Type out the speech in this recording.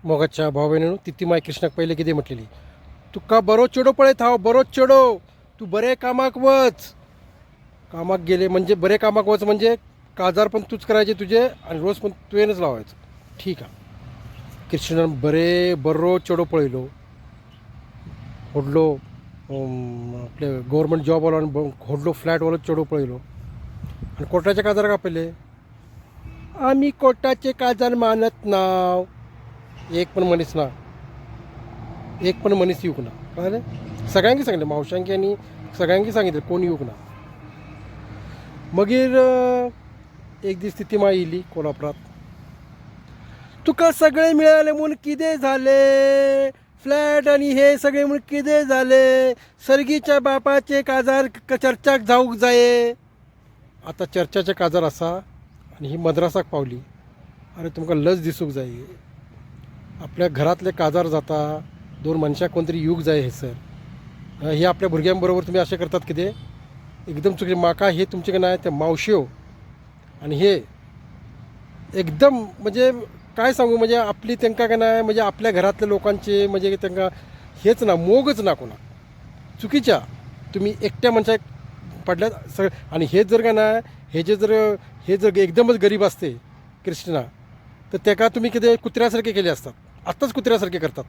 मोगाच्या भाव बहिणीनो, ती माय कृष्णाक पहिले कितें म्हटलेली? तुका बरो चेडो पळयत हांव, बरो चेडो, तूं बरे कामाक वच. कामाक गेले म्हणजे बरे कामाक वच म्हणजे काजार पण तूच करायचे तुझे आणि रोज पण तुवेनच लावायचं. ठीक आहे. कृष्णान बरे बरो चेडो पळयलो, व्हडलो आपले गव्हर्मेंट जॉबवालो आनी व्हडलो फ्लॅटवालो चेडो पळयलो आनी कोर्टाच्या काजाराक आपयले. आमी कोर्टाचे काजार मानत ना. एक पण मनीस ना, एक पण मनीस येवंक ना. कळ्ळें? सगळ्यांकी सांगलें, मावशांकी आनी सगळ्यांकी सांगितलें, कोण येवंक ना. मागीर एक दीस ती माय येयली कोल्हापुरात. तुका सगळें मिळालें म्हूण कितें जालें? फ्लॅट आनी हे सगळें म्हूण कितें जालें? सर्गीच्या बापाचे काजार चर्चाक जावंक जाये. आतां चर्चाचें काजार आसा आनी ही मद्रासाक पावली. अरे, तुमकां लज दिसूंक जाय. आपल्या घरांतले काजार जाता, दोन मनशां कोण तरी येवंक जाय हेसर. हे आपल्या भुरग्यां बरोबर तुमी अशें करतात कितें? एकदम चुकीचें. म्हाका हे तुमचे कडेन ते मावश्यो आनी हे एकदम म्हणजे काय सांगू, म्हणजे आपली तांकां काय नाही, म्हणजे आपल्या घरातल्या लोकांचे म्हणजे तांकां हेच ना, मोगच ना कोणाक. चुकीच्या तुम्ही एकट्या मनशाक पडल्यात सगळं. आणि हेच जर काय ना, हे जे जर हे जर एकदमच गरीब असते कृष्णा, तर तेका तुम्ही कितें कुत्र्यासारखे केले असतात. आत्ताच कुत्र्यासारखे करतात.